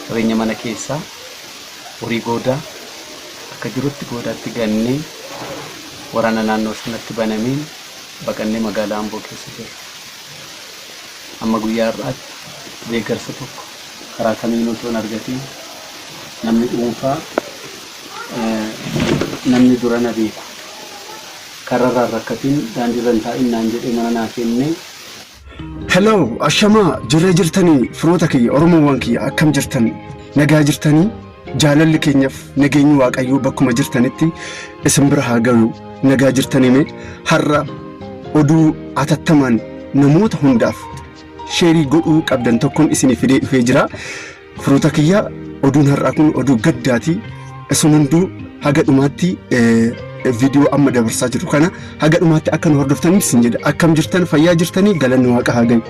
Qabeenya mana keessaa, horii goodaa akka jirutti goodaatti gannee waraana naannoo sanatti banameen baqannee magaalaa Amboo keessa jirra. Amma guyyaa har'aatti deeggarsa tokko karaa kamiinuu otoo hin argatiin namni dhuunfaa, namni dura na beeku karrarraa hin rakkatiin, daandiirra hin taa'in naan jedhee mana naa kennee. Hello, ashamaa jirra jirtanii firoota kiyya, Oromoowwan kiyya, akkam jirtan? Nagaa jirtanii? Jaalalli keenyaaf nageenyi Waaqayyoo bakkuma jirtanitti isin bira haa galu. Nagaa jirtanii? Mee har'a oduu atattamaan namoota hundaaf share godhuu qabdan tokkoon isinii fidee dhufee jira. Firoota kiyya, oduun har'aa kun oduu gaddaati. Isin hunduu haga dhumaatti viidiyoo amma dabarsaa jiru kana haga dhumaatti akka nu hordoftaniif isin jedha. Akkam jirtan? Fayyaa jirtanii? Galanni Waaqa haa gayu.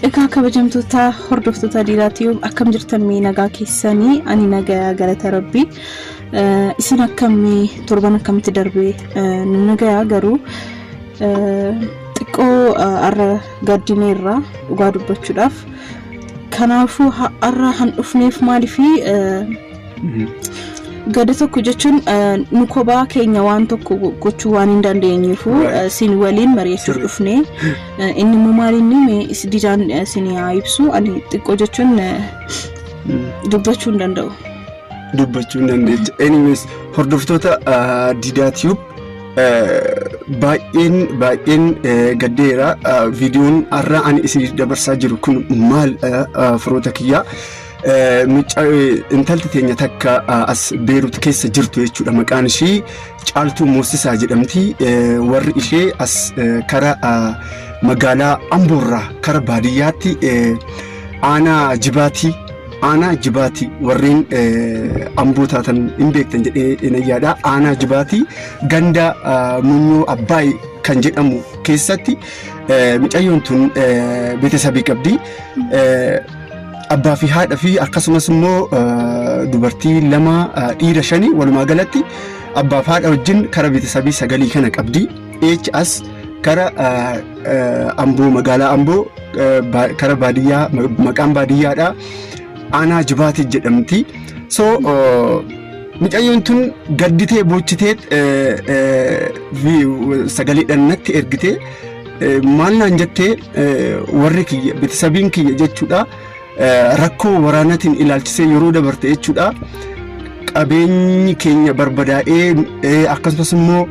Egaa kabajamtoota hordoftoota Diidaa Tube, akkam jirtan mee? Nagaa keessanii? Ani nagaa, galata Rabbii. Isin akkamii? Torban akkamitti darbee? Nu nagayaa, garuu xiqqoo har'a gaddineerra dhugaa dubbachuudhaaf. Kanaafuu har'a han dhufneef maaliifi gada tokko jechuun nu kophaa keenya waan tokko gochuu waan hin dandeenyeefu isin waliin mari'achuuf dhufne. Inni immoo maal inni mee Didaan isin haa ibsu. Ani xiqqoo jechuun dubbachuu hin danda'u. Dubbachuu hin dandeecha. Anyways, hordoftoota Diidaa Tube, baay'een baay'een gaddeera. Viidiyoon har'a ani isin dabarsaa jiru kun maal, firoota kiyyaa? Intalti teenya takka as Beerut keessa jirtu jechuudha. Maqaan ishii Caaltuu Moosisaa jedhamti. Warri ishee as kara magaalaa Amboorraa kara baadiyyaatti aanaa Jibaatii, aanaa Jibaatii, warreen Amboo taatan hin beektan jedhee nan yaada. Aanaa Jibaatii ganda Munyoo Abbaay kan jedhamu keessatti mucayyoon tun beetesabii qabdi. Abbaa fi haadha fi akkasumas immoo dubartii lama, dhiira shani, walumaa galatti abbaa fi haadha wajjin kara beetesabii sagalii kana qabdi. As kara Amboo, magaalaa Amboo, kara baadiyyaa, maqaan baadiyyaadha. Aanaa Jibaatii jedhamti. So mucayyoon tun gadditee boochitee sagaleedhaan natti ergitee maal naan jettee, warri kiyya, beetesabiin kiyya jechuudha, rakkoo waraanaatiin ilaalchisee yeroo dabarte jechuudha, qabeenyi keenya barbadaa'ee, akkasumas immoo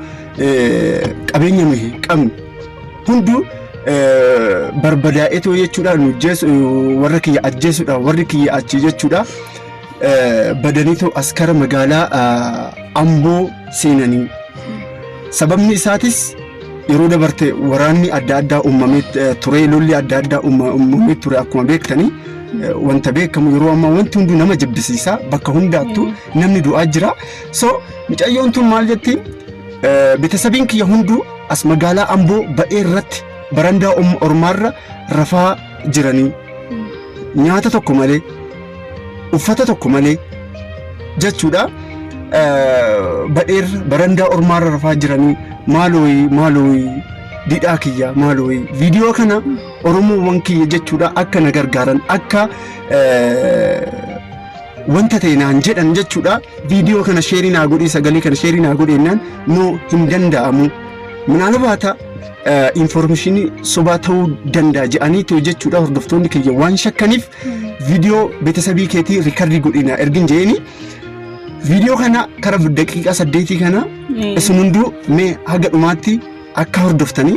qabeenya nuyi qabnu hunduu barbadaa'eetoo jechuudha, nu warra kiyya ajjeesuudha, warri kiyya achi jechuudha badaniitoo as kara magaalaa Amboo seenanii, sababni isaatis yeroo dabarte waraanni adda addaa uumamee ture, lolli adda addaa uumamee ture. Akkuma beektanii, wanta beekamu, yeroo ammaa wanti hunduu nama jibbisiisa, bakka hundaattuu namni du'aa jira. So mucayyoon tun maal jetti? Beetesabiin kiyya hunduu as magaalaa Amboo ba'ee irratti barandaa ormaarra rafaa jiranii, nyaata tokko malee, uffata tokko malee jechuudha. Badheerra barandaa ormaarra rafaa jiranii, maalooyi maalooyi, didhaa kiyya maalooyi, viidiyoo kana Oromoowwan kiyya jechuudha akka na gargaaran, akka wanta ta'e naan jedhan jechuudha. Viidiyoo kana share naa godhii, sagalee kana share naa godhi jennaan, no, hin danda'amu, minaalbaata information sobaa ta'uu danda'a jedhaniitu jechuudha hordoftoonni kiyya waan shakkaniif, viidiyoo beetesabii keetii record godhina ergin jeeni viidiyoo kana kara daqiiqaa 8 kana isin hunduu mee haga dhumaatti akka hordoftanii,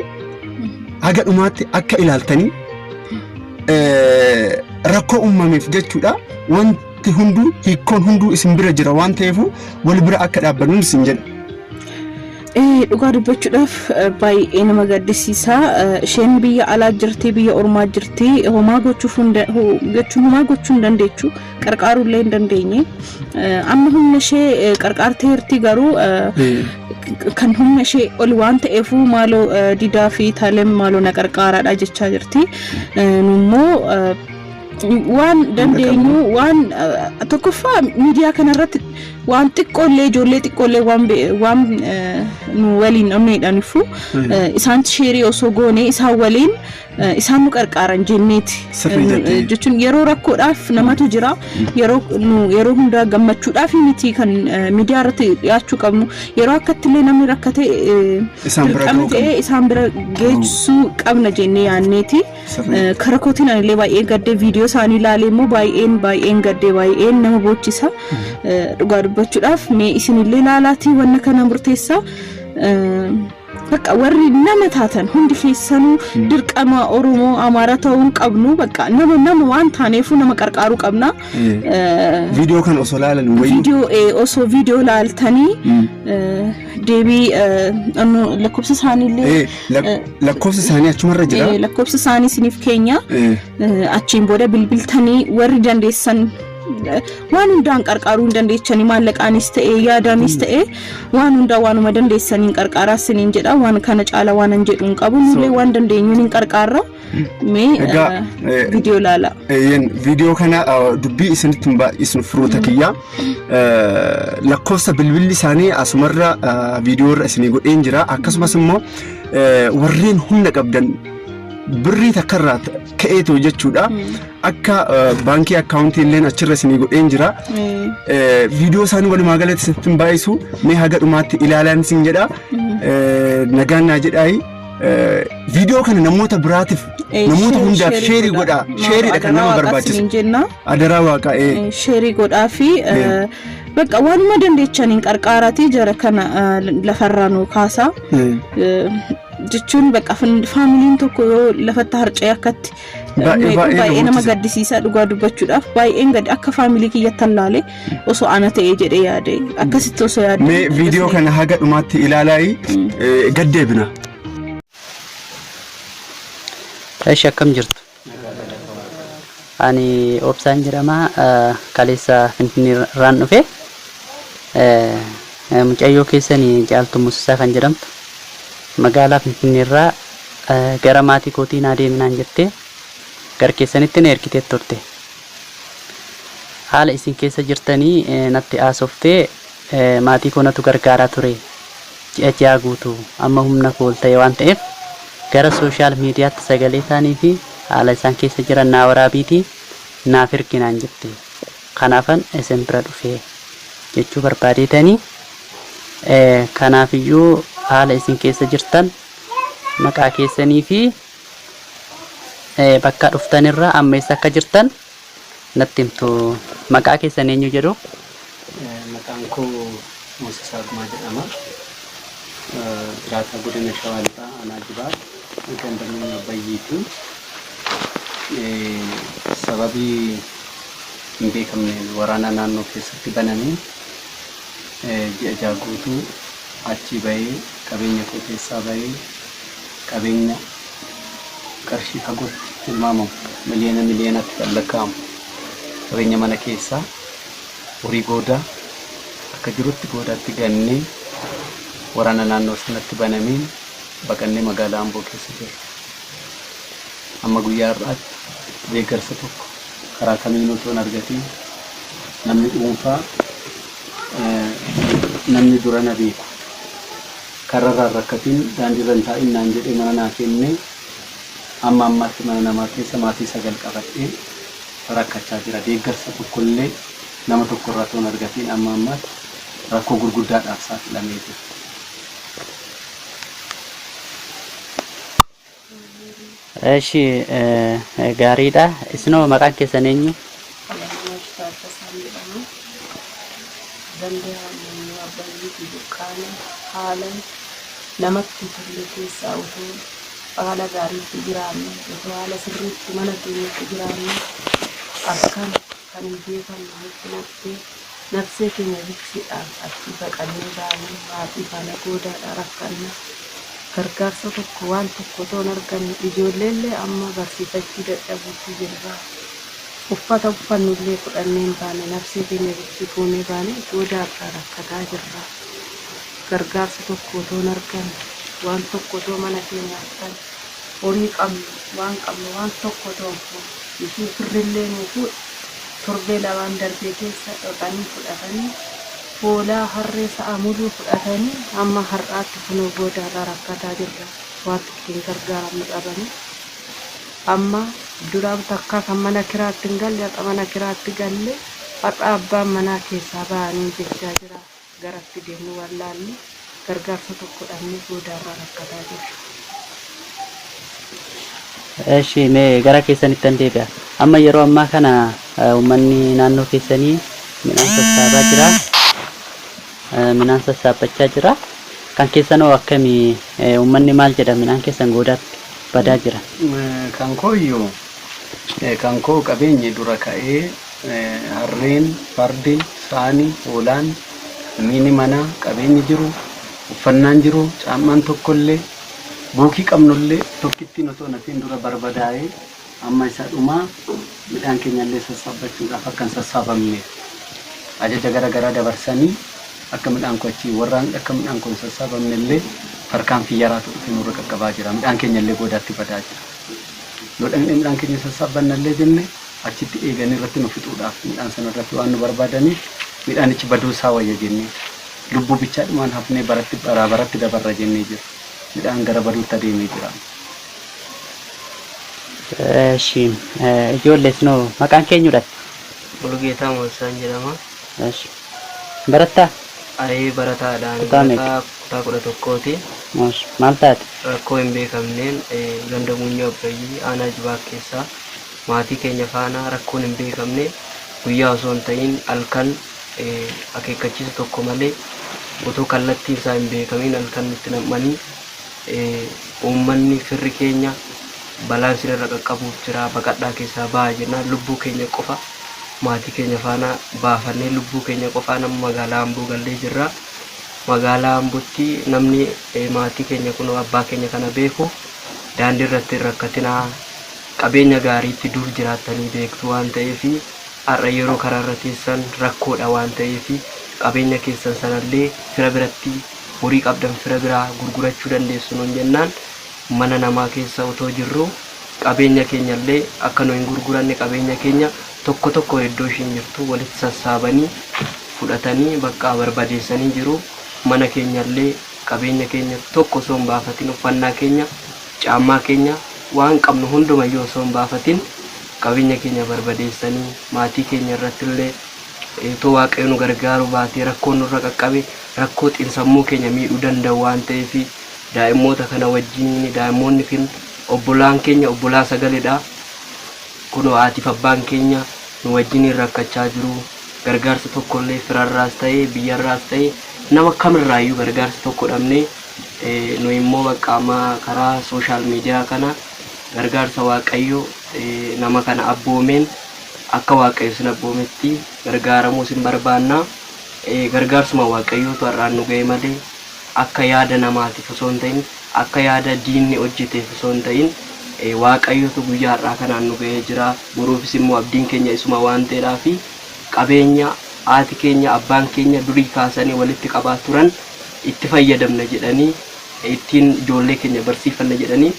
haga dhumaatti akka ilaaltanii, rakkoo uumameef jechuudha wanti hunduu, hiikkoon hunduu isin bira jira waan ta'eef wal bira akka dhaabbannu isin jedha. Dhugaa dubbachuudhaaf baay'ee nama gaddisiisa. Isheen biyya alaa jirti, biyya ormaa jirti. Homaa gochuuf jechuun homaa gochuu hin dandeechu. Qarqaaruu illee hin dandeenye. Amma humna ishee qarqaarteerti, garuu kan humna ishee ol waan ta'eef maaloo Didaa fi Taalem maaloo na qarqaaraadha jechaa jirti. Nummoo waan dandeenyu waan tokkoffaa miidiyaa kanarratti waan xiqqoollee, ijoollee xiqqoollee waan nu waliin onneedhaanifu isaan share osoo goone isaan waliin Isaan nu qarqaaran jenneeti. Sirrii jettee. Jechuun yeroo rakkoodhaaf namatu jira. Yeroo nu yeroo hundaa gammachuudhaaf miti kan miidiyaa irratti dhiyaachuu qabnu. Yeroo akkatti illee namni rakkate Isaan bira dirqama ga'uu ta'ee qabna. Isaan bira geessuu qabna jennee yaanneeti. Karaa kootiin anillee baay'ee gaddee, viidiyoo isaanii ilaalee immoo baay'een baay'een gaddee, baay'een nama boochisa. Dhugaa dubbachuudhaaf mee isinillee ilaalaatii wanna kana murteessaa. Bakka warri nama taatan hundi keessanuu dirqama Oromoo Amaara ta'uu hin qabnu, bakka nama nama waan taaneefuu nama qarqaaruu qabna. Viidiyoo kana osoo ilaalan wayii. Viidiyoo osoo viidiyoo ilaaltanii deebii lakkoofsa isaaniillee Lakkoofsa isaanii achumarra jira. Lakkoofsa isaanii isiniif keenya. Achiin booda bilbiltanii warri dandeessan waan hundaan qarqaaruu hin dandeechanii, maallaqaanis ta'e yaadaanis ta'e waan hundaa waanuma dandeessaniin qarqaaraa isiniin jedha. Waan kana caala waan an jedhu hin qabu. Nullee waan dandeenyuun hin qarqaarra. Mee Egaa, viidiyoo ilaala. Eeyyeen, viidiyoo kana dubbii isinitti hin baay'isnu, firoota kiyya. Lakkoofsa bilbilli isaanii asumarra viidiyoo irra isinii godheen jira. Akkasumas immoo warreen humna qabdan birrii takkarraa ka'eetu jechuudha. Akka baankii akkaawuntii illeen achirra isinii godheen jira. Viidiyoo isaanii walumaa galatti isinitti hin baay'isu, mee haga dhumaatti ilaalaan isin jedha. Nagaan naa jedhaayi. Viidiyoo kana namoota biraatiif, namoota hundaaf share godhaa. Shareiidha kan nama barbaachisu. Isiniin jenna. Adaraa waaqaa. Share godhaa fi bakka waanuma dandeechaniin qarqaaraatii jara kana lafarraa nu kaasaa. Jechuun bakka familyn tokko yoo lafatti harca'e akkatti Baay'ee baay'ee baay'ee nama nama gaddisiisa. Dhugaa dubbachuudhaaf baay'een gadi akka family kiyyatti allaale osoo ana ta'ee jedhee yaade, akkasitti osoo yaade. Mee viidiyoo kana haga dhumaatti ilaalaayi, gaddeebina. Eshi, akkam jirtu? Ani Obsaan jedhama. Kaleessa Finfinneerraan dhufe. Mucayyoo keessanii Caaltuu Muusisaa kan jedhamtu magaalaa Finfinneerraa gara maatii kootii naa deeminaan jettee gara keessanitti na ergitee turte. Haala isin keessa jirtanii natti haasoftee, maatii koo natu gargaaraa ture ji'a 6 guutuu, amma humna koo ol ta'e waan ta'eef gara social mediatti sagalee isaanii fi haala isaan keessa jiran naa waraabiitii naaf ergi naan jette. Kanaafan isin bira dhufe jechuu barbaadeetanii, kanaafiyyuu haala isin keessa jirtan, maqaa keessanii fi bakka dhuftanirraa amma eessa akka jirtan natti himtu. Maqaa keessan eenyu jedhu? Maqaan koo Moosisaa Gumaa jedhama. Jiraataa godina Shawaa Lixaa, Aanaa Jibaat, ganda Munyoo Bayyiiti. Sababii hin beekamneen waraana naannoo keessatti banameen ji'a 6 guutuu achii bahee, qabeenya koo keessaa bahee, qabeenya qarshii fagootti tilmaamamu, miliyoona miliyoonatti kan lakkaa'amu, qabeenya mana keessaa, horii goodaa akka jirutti goodaatti gannee, waraana naannoo sanatti banameen baqannee magaalaa Amboo keessa jirra. Amma guyyaa har'aatti deeggarsa tokko karaa kamiinuu otoo hin argatiin, namni dhuunfaa, namni dura na beeku, karrarraa hin rakkatiin, daandiirra hin taa'in naan jedhee mana naa kennee, amma ammaatti mana namaa keessa maatii sagal qabadhee rakkachaa jira. Deeggarsa tokkollee nama tokkorraa otoo hin argatiin amma ammaatti rakkoo gurguddaadhaaf saaxilamee jira. Eshi, gaariidha. Isinoo maqaan keessan eenyu? Alamaash Taaddasaan jedhama. Ganda Munyoo Abbayyiitii buqqaane. Haala namatti tolle keessaa utuu haala gaariitti jiraannu, utuu haala sirriitti mana keenyatti jiraannu, akkan kan hin beekamne nutti naqxee, nafsee keenya jigsiidhaaf achii baqannee baanee maatii faana goodaadha rakkanna. Gargaarsa tokko, waan tokko otoo hin arganne, ijoolleellee amma barsiifachuu dadhabuutti jirra. Uffata uffannullee fudhannee hin baane, nafsee keenya bichi fuunee baane goodaarraa rakkataa jirra. Gargaarsa tokko otoo hin arganne, waan tokko otoo mana keenyaaf tan horii qabnu, waan qabnu waan tokko otoo hin fuune, ishuu firrillee nuu fuudhe torbee lamaan darbee keessa dhaqanii fudhatanii, hoolaa, harree, sa'a muluu fudhatanii, amma har'aatti kunoo goodaarraa rakkataa jirra. Wanti ittiin gargaaramnu dhabame. Amma duraan takkaa kan mana kiraatti hin galle har'a mana kiraatti galle har'a abbaan manaa keessaa ba'anii jechaa jira. Garatti deemnu wallaalle gargaarsa tokko dhabnee goodaarraa rakkataa jirra. Eshi mee gara keessanittan deebi'a. Amma yeroo ammaa kana uummanni naannoo keessanii midhaan sassaabaa jira. Midhaan sassaabbachaa jira. Kan keessanoo akkami? Uummanni maal jedha? Midhaan keessan goodaatti badaa jira. Kan koo iyyuu kan koo qabeenyi dura ka'ee harreen, fardi, saani, hoolaan, miini manaa, qabeenyi jiru, uffannaan jiru, caammaan tokkollee, buukii qabnullee tokkittiin otoo hin hafiin dura barbadaa'ee amma isa dhumaa midhaan keenyallee sassaabbachuudhaaf akka hin sassaabamneef ajaja gara garaa dabarsanii akka midhaan koo achii warraan akka midhaan koo hin sassaabamnellee tarkaanfii yaraatu dhufe nurra qaqqabaa jira. Midhaan keenyallee goodaatti badaa jira. Yoo dhaqnee midhaan keenya sassaabannallee jenne achitti eeganii irratti nu fixuudhaaf midhaan sana irratti waan nu barbaadaniif midhaanichi baduu isaa wayya jennee lubbuu bichaadhumaan hafnee baratti baraa baratti dabarra jennee jira. Midhaan gara baduutti adeemee jira. Eshi ijoollee isinoo maqaan keenyudha? Mulugeetaa Moosisaan jedhama. Eshi barattaa? Ayee barataadha. Ani Kutaa meeqa? barataa kutaa 11ti. Eshi maal taate? Rakkoo hin beekamneen ganda Muunyoo Abbayyii aanaa Jibaat keessaa maatii keenya faana rakkoon hin beekamne guyyaa osoo hin ta'in halkan akeekkachiisa tokko malee otoo kallattiin isaa hin beekamiin halkan nutti nam'anii uummanni firri keenya balaan isin irra qaqqabuuf jira baqadhaa keessaa bahaa jennaan lubbuu keenya qofa maatii keenya faana baafannee lubbuu keenya qofaan amma magaalaa Amboo gallee jirra. Magaalaa Ambootti namni maatii keenya kun abbaa keenya kana beeku daandii irratti hin rakkatinaa qabeenya gaariitti dur jiraattanii beektu waan ta'eef har'a yeroo karaa irra teessan rakkoodha waan ta'eef qabeenya keessan sanallee fira biratti horii qabdan fira biraa gurgurachuu dandeessu nuun jennaan mana namaa keessa otoo jirru qabeenya keenyallee akka nu hin gurguranne qabeenya keenya tokko tokko iddoo ishiin jirtu walitti sassaabanii fudhatanii bakka barbadeessanii jiru. Mana keenyallee qabeenya keenya tokko osoo hin baafatin uffannaa keenya caammaa keenya waan qabnu hundumayyuu osoo hin baafatin qabeenya keenya barbadeessanii maatii keenya irrattillee otoo Waaqayyo nu gargaaruu baatee rakkoon nurra qaqqabe rakkoo xiinsammuu keenya miidhuu danda'u waan ta'eef daa'immoota kana wajjin daa'immoonni kun obbolaan keenya obbolaa sagalidha. Kunoo haatiif abbaan keenya nu wajjiniin rakkachaa jiru. Gargaarsa tokkollee firarraas ta'e biyyarraas ta'e nama kamirraayyuu gargaarsa tokko dhabnee nu immoo bakka amma karaa sooshaal miidiyaa kana gargaarsa Waaqayyo nama kana abboomeen akka Waaqayyo isin abboometti gargaaramuu isin barbaanna. Gargaarsuma Waaqayyootu har'aan nu ga'e malee akka yaada namaatiif osoo hin ta'in akka yaada diinni hojjeteef osoo hin ta'in Waaqayyotu guyyaa har'aa kanaan nu ga'ee jira. Boruufis immoo abdiin keenya isuma waan ta'eedhaaf qabeenya haati keenya abbaan keenya durii kaasanii walitti qabaa turan itti fayyadamna jedhanii ittiin ijoollee keenya barsiifanna jedhanii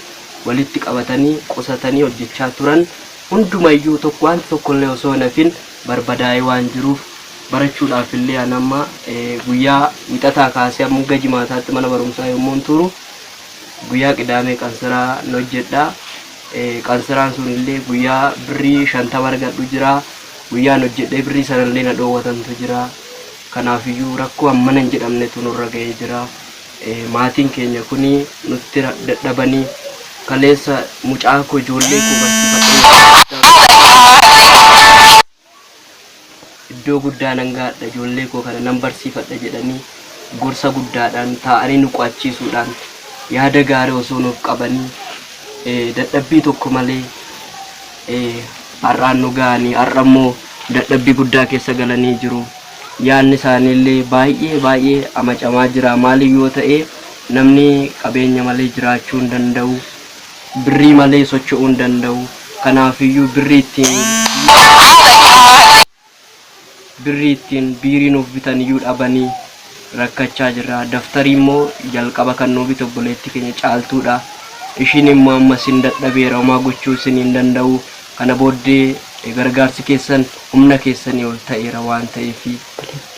walitti qabatanii qusatanii hojjechaa turan hundumayyuu tokko wanti tokkollee osoo hin hafin barbadaa'ee waan jiruuf barachuudhaaf illee an amma guyyaa wixataa kaasee amma hanga jimaataatti mana barumsaa yommuun turu guyyaa qidaamee qansiraa nan hojjedha. Qansiraan sun illee guyyaa birrii 50 argadhu jira. Guyyaan hojjedhee birrii sanallee na dhoowwatantu jira. Kanaafiyyuu rakkoo hammana hin jedhamnetu nurra ga'ee jira. Maatiin keenya kuni nutti dadhabanii kaleessa mucaa koo ijoollee koo barsiifadhee iddoo guddaa nan gaadha ijoollee koo kana nan barsiifadha jedhanii gorsa guddaadhaan taa'anii nu qo'achiisuudhaan yaada gaarii osoo nuuf qabanii dadhabbii tokko malee har'aan nu ga'anii har'a immoo dadhabbii guddaa keessa galanii jiru. Yaadni isaaniillee baay'ee baay'ee amacamaa jira. Maaliif yoo ta'e namni qabeenya malee jiraachuu hin danda'u. Birrii malee socho'uu hin danda'u. Kanaafiyyuu birrii ittiin biirii nuuf bitan iyyuu dhabanii rakkachaa jirra. Daftarii immoo jalqaba kan nuu bite obboleettii keenya Caaltuudha. Ishiin immoo amma isin dadhabeera homaa gochuu isin hin danda'u. Kana booddee gargaarsi keessan humna keessanii ol ta'eera waan ta'eef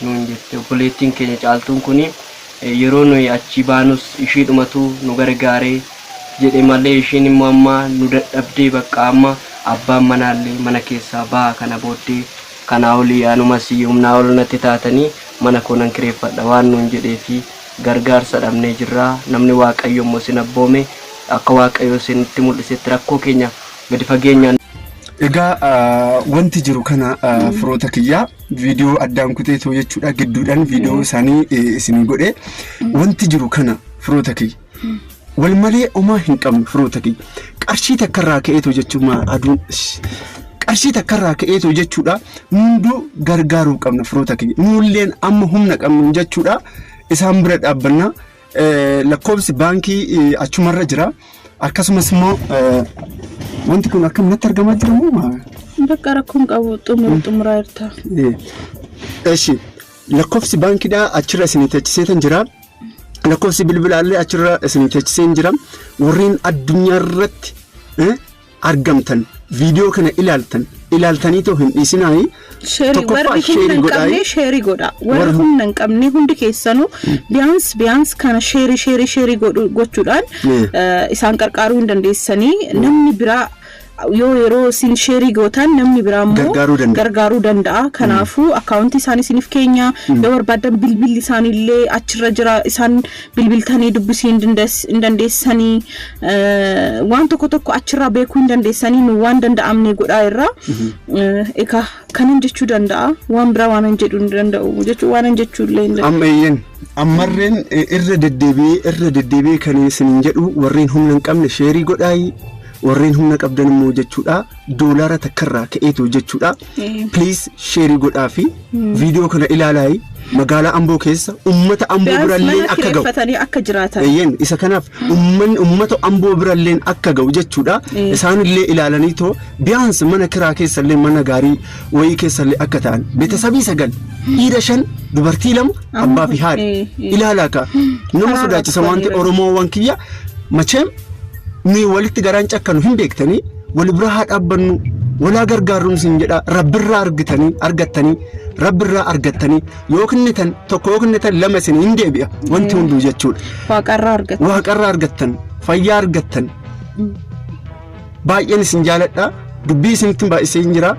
nuun jette. Obboleettiin keenya Caaltuun kuni yeroo nuyi achii baanus ishiidhumatu nu gargaaree jedhe malee ishiin immoo amma nu dadhabdee bakka amma abbaan manaallee mana keessaa baha kana booddee kanaa olii anumas humnaa ol natti taatanii mana koo nan kireeffadha waan nuun jedhee fi gargaarsa dhabnee jirra. Namni Waaqayyo immoo isin abboome akka Waaqayyo isinitti mul'isetti rakkoo keenya gadi fageenyaan Egaa wanti jiru kana, firoota kiyyaa, viidiyoo addaan kuteetoo jechuudha, gidduudhaan viidiyoo isaanii isinii godhe. Wanti jiru kana, firoota kiyya, wal malee homaa hin qabnu. Firoota kiyya, qarshii takkarraa ka'eetoo jechuudha, aduun qarshii takkarraa ka'eetoo jechuudha, hunduu gargaaruu qabna. Firoota kiyya, nulleen amma humna qabnu jechuudha isaan bira dhaabbanna. Lakkoofsi baankii achumarra jira. Akkasumas immoo wanti kun akkam natti argamaa jira moo maal? Bakka rakkoon qabu, xumuraa jirta. Eshi, lakkoofsi baankiidhaa achirra isinii teechiseetan jira. Lakkoofsi bilbilaallee achirra isinii teechiseen jira. Warreen addunyaa irratti argamtan, viidiyoo kana ilaaltan, ilaaltanii too hin dhiisinaayi. Share. Tokkoffaa Warri humna share hin godhaayi. qabne share godha. Warri humna hin qabne hundi keessanuu biyaans kana share share share gochuudhaan isaan qarqaaruu hin dandeessanii. Namni biraa yoo yeroo isin share gootan namni biraa immoo Gargaaruu danda'a. Gargaaruu danda'a. Kanaafuu akkaawuntii isaanii isiniif keenya, yoo barbaadan bilbilli isaaniillee achirra jira, isaan bilbiltanii dubbisuu hin dandeessanii, waan tokko tokko achirraa beekuu hin dandeessanii. Nu waan danda'amne godhaa irraa. Egaa kanan jechuu danda'a, waan biraa waan hin jedhu hin danda'u jechuu, waan hin jechuu illee hin danda'u. Amma eeyyen ammarreen irra deddeebi'ee kan isiniin jedhu, warreen humna hin qabne share godhaayi, warreen humna qabdan immoo jechuudha doolaara takkarraa ka'eetu jechuudha. Please share godhaa fi viidiyoo kana ilaalaayi, magaalaa Amboo keessa ummata Amboo Biyaans birallee mana akka ga'u. kireeffatanii akka jiraatan. Eeyyen, isa kanaaf ummanni ummata Amboo biralleen akka ga'u jechuudha. Isaanillee ilaalanii too biyaans mana kiraa keessallee mana gaarii wayii keessallee akka ta'an. Beetasabii 9, dhiira 5, dubartii 2, abbaa fi haadha. Ilaalaa ka nama Karaa sodaachisa waan ta'e. rakkoo. Oromoowwan kiyya, macheem nuyi walitti garaan cakkanu hin beektanii, wal bira haa dhaabbannu, walaa gargaarruun sin jedha. Rabbirraa argitanii argattanii, rabbirraa argattanii, yoo kennitan tokko, yoo kennitan lama isin hin deebi'a wanti hunduu jechuudha. Waaqarraa argatan. Waaqarraa argattan, fayyaa argattan. Baay'een isin jaaladha. Dubbii isinitti baay'isee hin jira.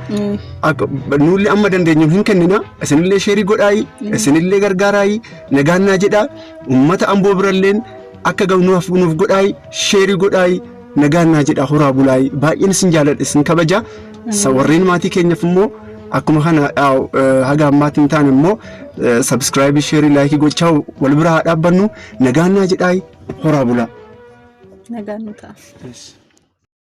Nullee amma dandeenyu hin kennina. Isinillee share godhaayi, isinillee gargaaraayi, nagaannaa jedha. Uummata Amboo biralleen akka ga'u nuuf godhaayi, share godhaayi, nagaannaa jedha, horaa bulaayi. Baay'een isin jaaladha, isin kabaja. Warreen maatii keenyaaf immoo akkuma kana haga ammaatti hin taane immoo subscribe, share, like gochaa wal bira haa dhaabbannu. Nagaannaa jedhaayi, horaa bulaa. Nagaan nu ta'a. Yes.